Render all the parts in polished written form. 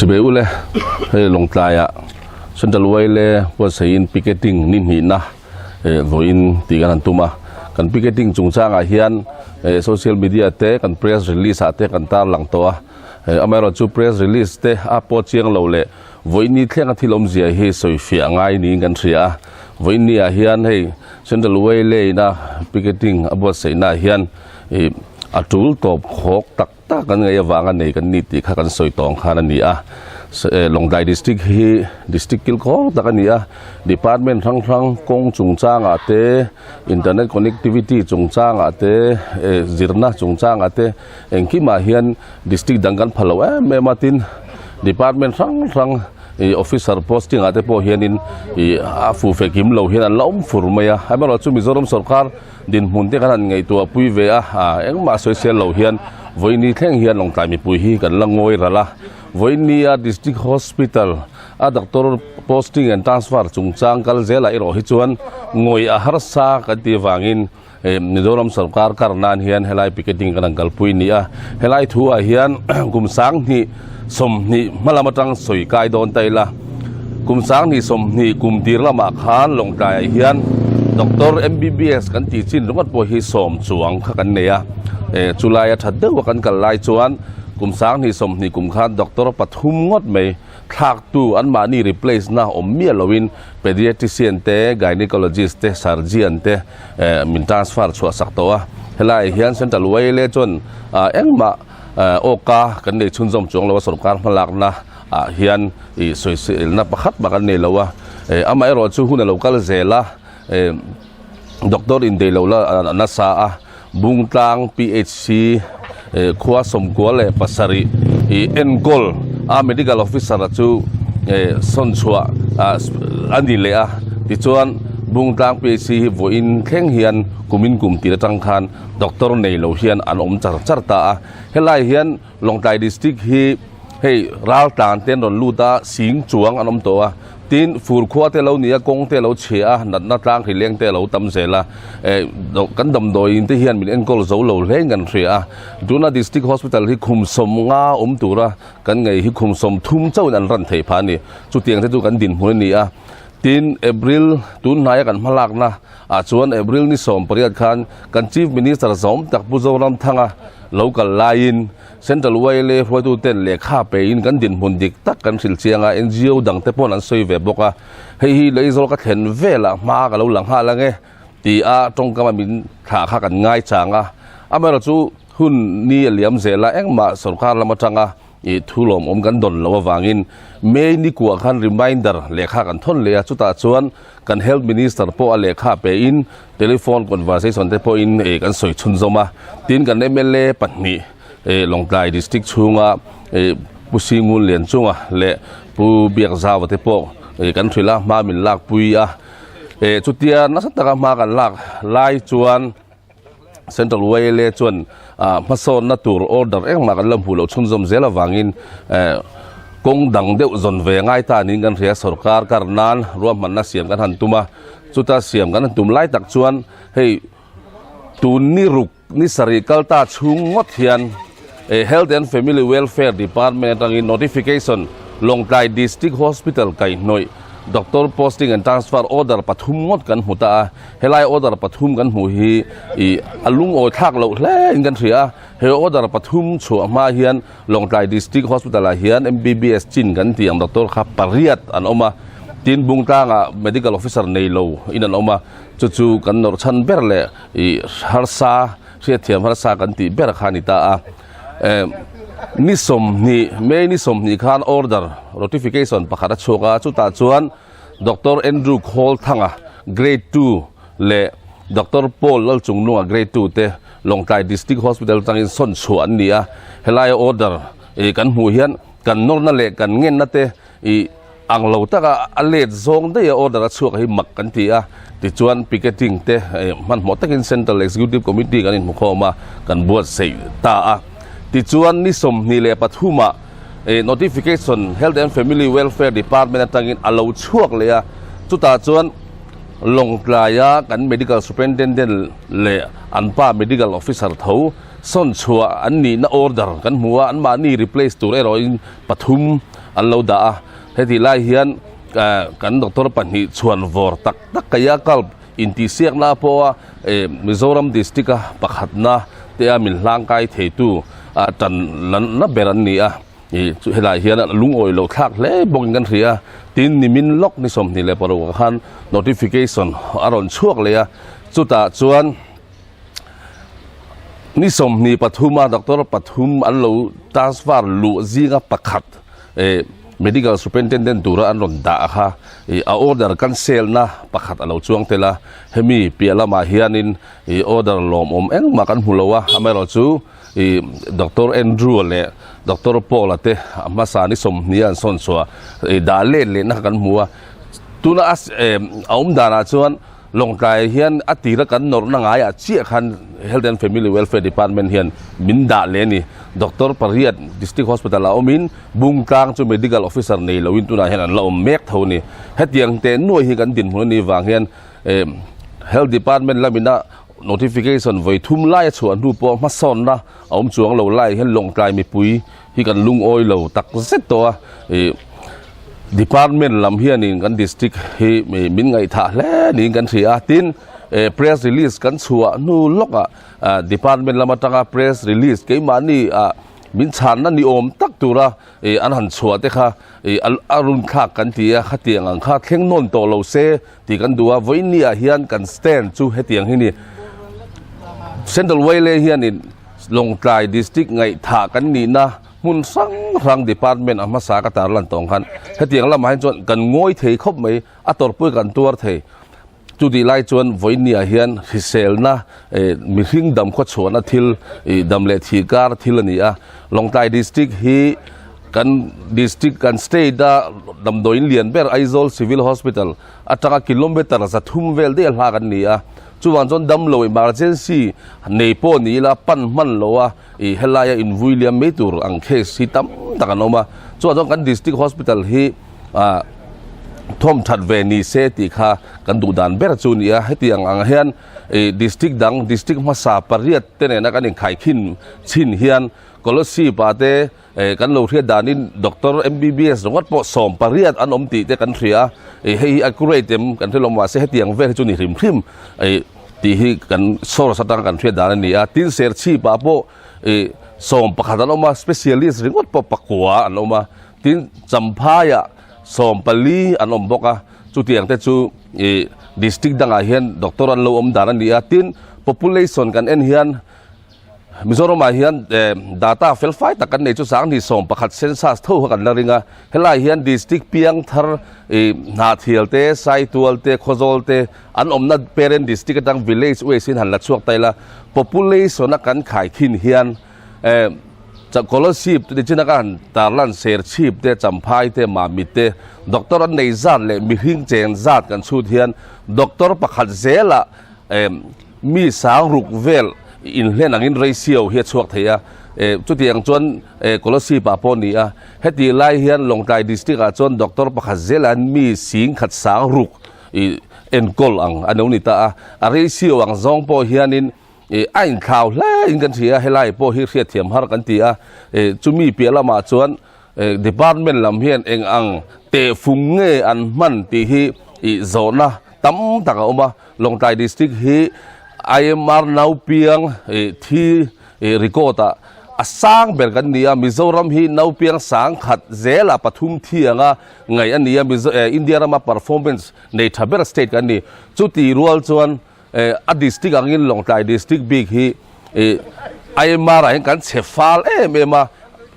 Chibei ule hei Lawngtlaiah Central Wile buatsaihin picketing ni hnihna vawiin tih kan han tum a. Kan picketing chungchangah hian social media te kan press release ah te kan tarlang tawh a. Amaherawhchu press release te a pawh chiang lo leh vawiin ni thlenga thil awmzia hi sawifiah ngai niin kan hria a. Vawiin ni ah hian hei Central Wile ina picketing a buatsaihna ah hian a tul tawp khawk tak tak kan ngaih avanga nei kan ni tih kha kan sawi tawng khan a ni a. Lawngtlai District hi District kilkhawr tak a ni a, Department hrang hrang kawng chungchangah te, Internet connectivity chungchangah te, zirna chungchangah te engkimah hian District dang kan pha lo em em a, tin Department hrang hrang Officer posting ah te pawh hianin a fu fe kim lo hian an la awm fur mai a, amaherawhchu Mizoram sawrkar Dinhmun te kan han ngaihtuah pui ve a, engmah sawisel lo hian vawiini thleng hian Lawngtlai mipui hi kan la ngawi ral a. Vawiini a District Hospital a doctor posting and transfer chungchang kal zelah erawh hi chuan ngawih a harsa kan tih avangin Mizoram sawrkar kar nan hian helai picketing kan han kalpui ni a. Helai thu ah hian kum 20 20 hmalam atang sawi kai dawn ta ila. Kum 20 20 kum tir lamah khan Lawngtlaiah hian Doctor MBBS kan tih chin ringawt pawh hi sawm chuang kha kan nei a. Chulaia tha deuha kan kal lai chuan kum 20 20 kum khan Doctor pathum ngawt mai thlaktu anmahni replace na awm miah loin Pediatrician te, Gynecologist te, Surgeon te min transfer chhuah sak tawh a. Helaiah hian Central YLA chuan engmah awka kan nei chhunzawm chuang lo a, sawrkar hmalakna ah hian ih sawiselna pakhat mah kan nei lo a, amaherawh chu hun a lo kal zel a, doctor indeih loh la a nasa a, Bungtlang PHC khua 97 ih enkawl a medical officer a chu sawn chhuah a ni leh a, tichuan Bungtlang PHC hi vawiin thleng hian kumin kum tir atang khan doctor nei lo hian an awm char char ta a, helai hian Lawngtlai District hi hei raltlan te an rawn lut a, sing chuang an awm tawh a, tin fur khua te lo ni a, kawng te lo chhe a, natna tlang hri leng te a lo tam zel a, eh kan damdawi in te hian min enkawl zo lo hle in kan hria a, tuna District Hospital hi khum 50 awm tura kan ngei hi khum 30 chauhin an ran theih phah a ni, chutiang te chu kan dinhmun a ni a, tin April tun hnaia kan hmalakna ah chuan April ni 18 khan kan Chief Minister zawm tak Pu Zoramthanga lo kal laiin Central YLA hruaituten lehkha pein kan dinhmun dik tak kan hrilh chiang a, NGO dangte paw'n an sawi ve bawk a, hei hi Leizawl ka thlen velah hma ka lo la nghal ang e ti a tawngkama min thlah kha kan ngai chang a, amaherawhchu hun ni a liam zel a, engmah sorkar lam atanga Ih thu lawmawm kan dawn loh avangin May ni kuah khan reminder lehkha kan thawn leh a, chutah chuan kan Health Minister pawh a lehkha pein telephone conversation te pawhin ih kan sawi chhunzawm a, tin kan mla pahnih ih Lawngtlai District chhunga ih Pu Singun Lianchunga leh Pu Biakzauva te pawh ih kan hrilh a, hma min lakpui a, ih chutia nasa taka hma kan lak lai chuan. Central YLA chuan hmasawnna tur order engmah kan la hmuh loh chhunzawm zel avangin kawng dang deuh zawn ve ngai ta niin kan hria. Sorkar kar nan ruahmanna siam kan han tum a, chuta siam kan han tum lai tak chuan hei tun ni ruk ni sarih kal ta chhung ngawt hian Health and Family Welfare Department atangin notification Lawngtlai District Hospital kaihhnawih Doctor Posting and Transfer order pathum ngawt kan hmu ta a. Helai order pathum kan hmuh hi ih a lungawi thlak loh hle in kan hria a, he order pathum chhuah hma hian Lawngtlai District Hospital ah hian MBBS chin kan tih ang doctor kha pariat an awm a, tin Bungtlangah Medical Officer nei lo in an awm a, chu chu kan nawrh chhan ber leh ih harsa hriatthiam harsa kan tih ber kha a ni ta a. Ni 20 May ni 20 khan order notification pakhat a chhuak a, chutah chuan Doctor Andrew Khawlthanga, Grade Two, leh Doctor Paul Lalchungnunga, Grade Two, te Lawngtlai District Hospital atangin sawn chhuah an ni a. Helaia order ih kan hmuh hian kan nawrna leh kan ngenna te ih ang lo taka a let zawng daih a order a chhuak hi mak kan ti a. Tichuan picketing te hmanhmawh takin Central Executive Committee kan inhmukhawm a, kan buatsaih ta a. Tichuan ni 23 ah Notification Health and Family Welfare Department atangin a lo chhuak leh a, chutah chuan Lawngtlaia kan Medical Superintendent leh an pa Medical Officer tho Sawn chhuah an nihna order kan hmu a, anmahni replace tur erawhin pathum an lo dah a. Hetih lai hian kan doctor pahnih chhuan vawr tak tak kaia kalp intihsiakna pawha Mizoram district a pakhatna te a min hlangkai theitu tan lanna ber an ni a. Ih chu helai hian a lungawi loh thlak hle bawkin kan hria a, tin nimin lawk ni 26 ah khan notification a rawn chhuak leh a, chutah chuan ni 23 a doctor pathum an lo transfer luh zinga pakhat eh medical superintendent tura an rawn dah kha ih a order cancel na pakhat a lo chuang tel a, hemi piah lamah hianin ih order lawmawm engmah kan hmu lo a, amaherawhchu. Ih Doctor Andrew-a leh Doctor Paul-a te a hmasa ni 20 an sawn chhuah ih dah let lehna kha kan hmu a. Tuna a eh a awm danah chuan Lawngtlai hian a tira kan nawrhna ngaiah chiah khan Health and Family Welfare Department hian min dah leh a ni. Doctor pariat District Hospital ah awmin Bungtlang chu Medical Officer nei loin tunah hian an la awm mek tho a ni. Hetiang teh nuai hi kan dinhmun a nih vang hian eh Health Department lamina Notification vawi thum lai a chhuah hnu pawh hmasawnna a awm chuang lo lai hian Lawngtlai mipui hi kan lungawi lo tak zet tawh a, ih department lam hianin kan district hi min ngaihthah hle niin kan hria a, tin eh press release kan chhuah hnu lawkah ah department lam atanga press release keimahni ah min chhanna ni awm tak tura ih an han chhuah te kha ih a run thlak kan ti a, khatiang ang kha thleng nawn tawh lo se. Tih kan duh a, vawiin ah hian kan stand chu hetiang hi ni. Central Wailay hianin Lawngtlai District ngaihthah kan nihna hmun hrang hrang department a hmasa ka tarlan tawng khan hetiang lamah hian chuan kan ngawi thei khawp mai, a tawrhpui kan tuar thei. Chutih lai chuan vawiin ah hian hriselna eh mihring dam khawchhuahna thil ih dam leh thih kar thil a ni a. Lawngtlai District hi Kan district, kan state a damdawiin lian ber Aizawl Civil Hospital atanga kilometer 300 vel daih a hla kan ni a. Chuvang chuan damlo emergency nei pawh ni ila pan hman lo a ih helaia invui liam mai tur ang case hi tam tak an awm a. Chuvang chuan kan district hospital hi ah thawm that ve ni se tih kha kan duh dan ber chu a ni a. Hetiang ang hian ih district dang, district hmasa pariat te nena kan inkhaikhin chhin hian Kolasib ah te Eh kan lo hriat danin Doctor MBBS ringawt pawh 18 an awm tih te kan hria a, eh hei hi accurate em kan hre lo mahse hetiang vel hi chu ni hrim hrim eh tih hi kan source atanga kan hriat dan a ni a. Tin Serchhip ah pawh eh 11 an awm a, specialist ringawt pawh pakua an awm a, tin Champhai ah 14 an awm bawk a, chutiang te chu eh district dangah hian doctor an lo awm dan a ni a. Tin population kan en hian Mizoramah hian data fel fai tak kan nei chu 2011 census tho kha kan la ring a, helai hian district piang thar ih Hnahthial te, Saitual te, Khawzawl te an awmna parent district atang village waste in han la chhuak ta ila, population a kan khai khin hian eh Kolasib te nichin a ka han tarlan Serchhip te, Champhai te, Mamit te doctor an nei zat leh mihring cheng zat kan chhut hian doctor pakhat zelah eh Mi sang ruk vel inhlen angin ratio hi a chhuak thei a, chutiang chuan Kolasib ah pawh a ni a. Heti lai hian Lawngtlai District ah chuan doctor pakhat zelah mi sing khat sang ruk enkawl ang a lo ni ta a. A ratio ang zawng pawh hianin a inthlau hle in kan hria a, helai pawh hi hriatthiam har kan ti a. Chumi piah lamah chuan department lam hian eng ang tehfung nge an hman tih hi zawhna tam tak a awm a, Lawngtlai District hi IMR naupiang thi record ah a sang ber kan ni a, Mizoram hi naupiang 10,000 zela pathum thi anga ngaih a ni a, India rama performance nei tha ber state kan ni. Chuti rual chuan a district angin Lawngtlai District bik hi IMR ah hian kan chhe fal em em a,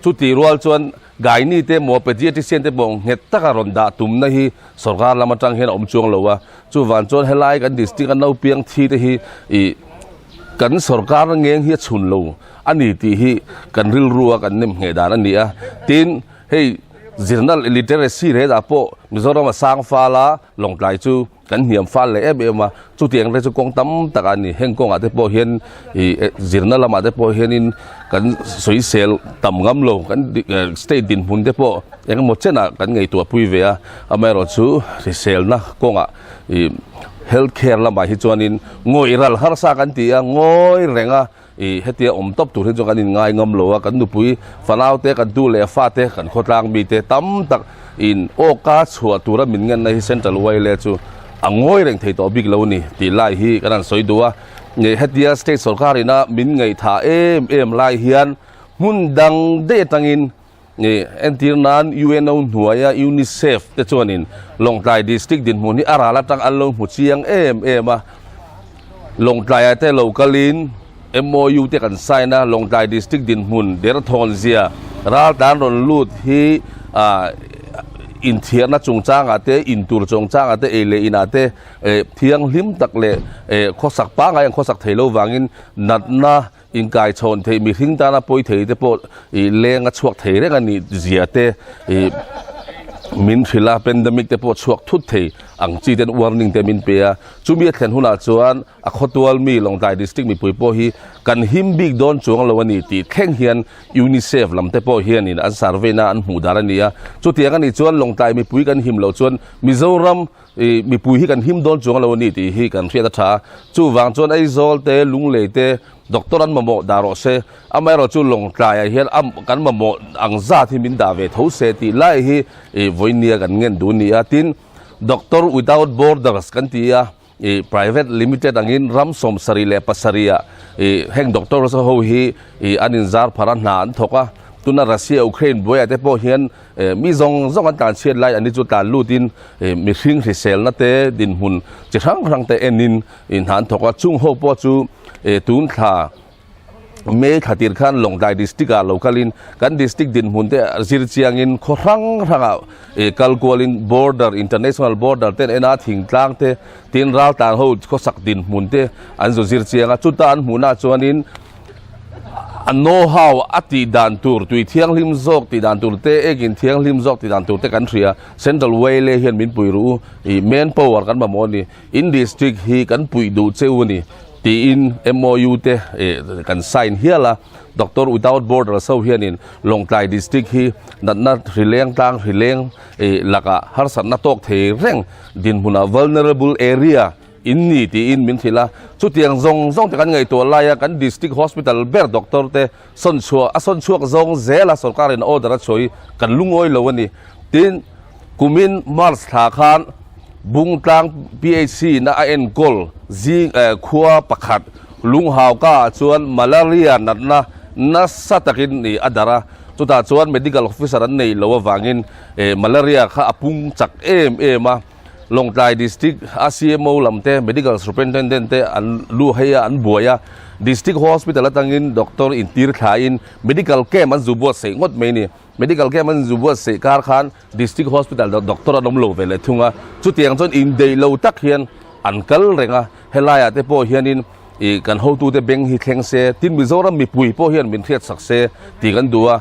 chuti rual chuan Gynae te maw pediatrician te pawh nghet taka rawn dah tumna hi sorkar lam atang hian a awm chuang lo a, chuvan chuan helai kan district a naupiang thi te hi ih kan sorkar ngeng hi a chhun lo a ni tih hi kan rilru a kan nem ngheh dan a ni a, tin hei zirna literacy rate ah pawh Mizoram a sang fal a Lawngtlai chu Kan hniam fal leh em em a, chutiang te chu kawng tam tak a ni. Heng kawngah te pawh hian ih zirna lamah te pawh hianin kan sawisel tam ngam lo, kan state dinhmun te pawh eng emaw chenah kan ngaihtuah pui ve a. Amaherawhchu hriselna kawngah ih health care lamah hi chuanin ngawih ral harsa kan ti a, ngawi reng a. I hetia awm tawp tur hi chuan kan inngai ngam lo a, kan nupui fanau te, kan tu leh fa te, kan khawtlang mi te tam tak in awka chhuah tura min ngenna hi Central YLA chu a ngawi reng thei tawh bik lo ni tih lai hi kan han sawi duh a. Hetia state sorkar ina min ngaihthah em em lai hian hmun dang daih atangin Entir nan UNO hnuaia UNICEF te chuanin Lawngtlai District dinhmun hi a ral atang an lo hmu chiang em em a. Lawngtlaiah te lo kalin MOU te kan sign a, Lawngtlai District dinhmun derthawn zia raltlan rawn lut hi inthiarna chungchangah te, intur chungchangah te, ei leh inah te thianghlim tak leh khawsak pangngai an khawsak thei lo vangin natna Inkaichhawn theih mihring tana pawi thei te pawh ih leng a chhuak thei reng a nih zia te ih min hrilh a, pandemic te pawh chhuak thut thei ang chi ten warning te min pe a. Chumi a thlen hunah chuan a khawtual mi Lawngtlai District mipui pawh hi kan him bik dawn chuang lo a ni tih thleng hian UNICEF lam te pawh hianin an survey na an hmuh dan a ni a. Chutiang a nih chuan Lawngtlai mipui kan him loh chuan Mizoram Ih, mipui hi kan him dawn chuang lo a ni tih hi kan hriat a tha a. Chuvang chuan Aizawl te, Lunglei te doctor an mamawh dah rawh se. Amaherawh chu Lawngtlaiah hian a kan mamawh ang zat hi min dah ve tho se tih lai hi ih vawinia kan ngen duh a ni a. Tin, Doctor Without Borders kan ti a, ih private limited angin ram 77 ah ih heng doctors ho hi ih an inzar phar a, hna an thawk a. Tuna Russia-Ukraine buaiah te pawh hian Mi zawng zawng an tlan chhiat lai an ni chu tlan lutin mihring hriselna te dinhmun chi hrang hrang te enin hna an thawk a, chung ho pawh chu tun thla May thla tir khan Lawngtlai district ah lo kalin kan district dinhmun te zir chiangin khaw hrang hrangah kal kualin border international border ten en a thingtlang te tin raltlan ho khawsak dinhmun te an zu zir chiang a, chuta an hmuhnah chuanin A know how a tih dan tur, tui thianghlim zawk tih dan tur te, ekin thianghlim zawk tih dan tur te kan hria. Central Wale hian min pui ruh u, ih man power kan mamawh a ni, in district hi kan puih duh che u a ni tiin MOU te ih kan sign hial a. Doctor Without Borders ho hianin Lawngtlai district hi natna hrileng tlang hrileng ih lakah harsatna tawk thei reng dinhmunah vulnerable area, In ni tiin min hrilh a, chutiang zawng zawng te kan ngaihtuah laia kan District Hospital ber doctor te sawn chhuah a sawn chhuak zawng zela sorkarin order a chhuah hi kan lungawi lo a ni. Tin, kumin March thla khan Bungtlang PHC na a enkawl zing khua pakhat Lunghauka ah chuan malaria natna nasa takin a darh a, chutah chuan medical officer an neih loh avangin malaria kha a pung chak em em a. Lawngtlai District a CMO lam te, Medical Superintendent te an lu hei a, an buai a. District Hospital atangin doctor intir thlain medical camp an zu buatsaih ngawt mai a ni. Medical camp an zu buatsaih kar khan District Hospital doctor an awm lo ve leh thung a. Chutiang chuan indeih lo tak hian an kal reng a. Helaiah te pawh hianin ih kan hotute beng hi thleng se, tin Mizoram mipui pawh hian min hriatsak se tih kan duh a.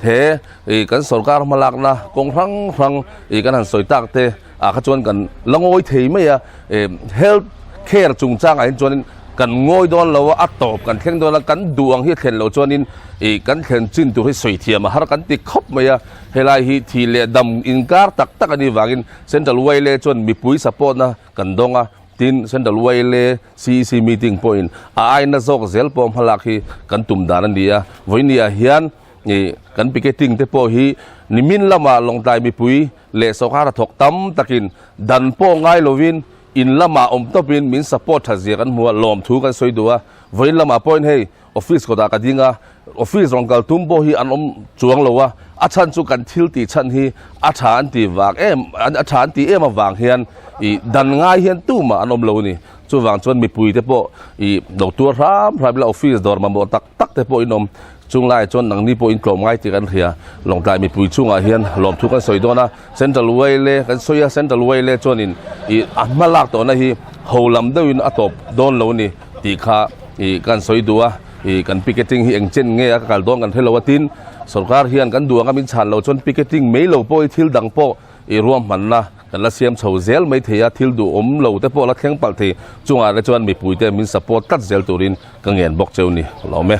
He ih kan sorkar hmalakna kawng hrang hrang ih kan han sawi tak te ah kha chuan kan la ngawi thei mai a, ih health care chungchangah hian chuanin kan ngawi dawn lo a, a tawp kan thleng dawn a, kan duh ang hi a thlen loh chuanin ih kan thlen chin tur hi sawi thiam a har kan ti khawp mai a, helai hi thih leh dam inkar tak tak a nih vangin Central YLA chuan mipui support na kan dawng a. Tin, Central YLA CEC meeting pawhin a aina zawk zel pawh hmalak hi kan tum dan a ni a. Vawinia hian kan picketing te pawh hi nimin lamah Lawngtlai mipui leh sawrkar hnathawk tam takin dan pawh ngai lovin in lamah awm tawpin min support that zia kan hmu a, lawmthu kan sawi duh a. Vawiin lamah pawhin hei Office kawtah ka ding a, office rawn kal tum pawh hi an awm chuang lo a, a chhan chu kan thil tih chhan hi a tha an ti vang em, a tha an ti em avang hian ih dan ngai hian tumah an awm lo a ni. Chuvang chuan mipui te pawh ih lo tuar hram hram ila office dawr mamawh tak tak te pawh in awm chung laiah chuan nangni pawh in tlawm ngai tih kan hria. Lawngtlai mipui chungah hian lawmthu kan sawi dawn a, Central Wale kan sawi a, Central Wale chuanin ih a hma lak tawhna hi ho lam deuhin a tawp dawn lo a ni. Tih kha ih kan sawi duh a, ih kan picketing hi eng chen nge a ka kal dawn kan hre lo a tin sorkar hian kan duh anga min chhan lo chuan picketing mai lo pawh hi thil dang pawh ih ruahmanna kan la siam chho zel mai thei a, thil duhawm lo te pawh la thleng palh thei chungah te chuan mipui te min support tlat zel turin ka ngen bawk cheu ni lawm e.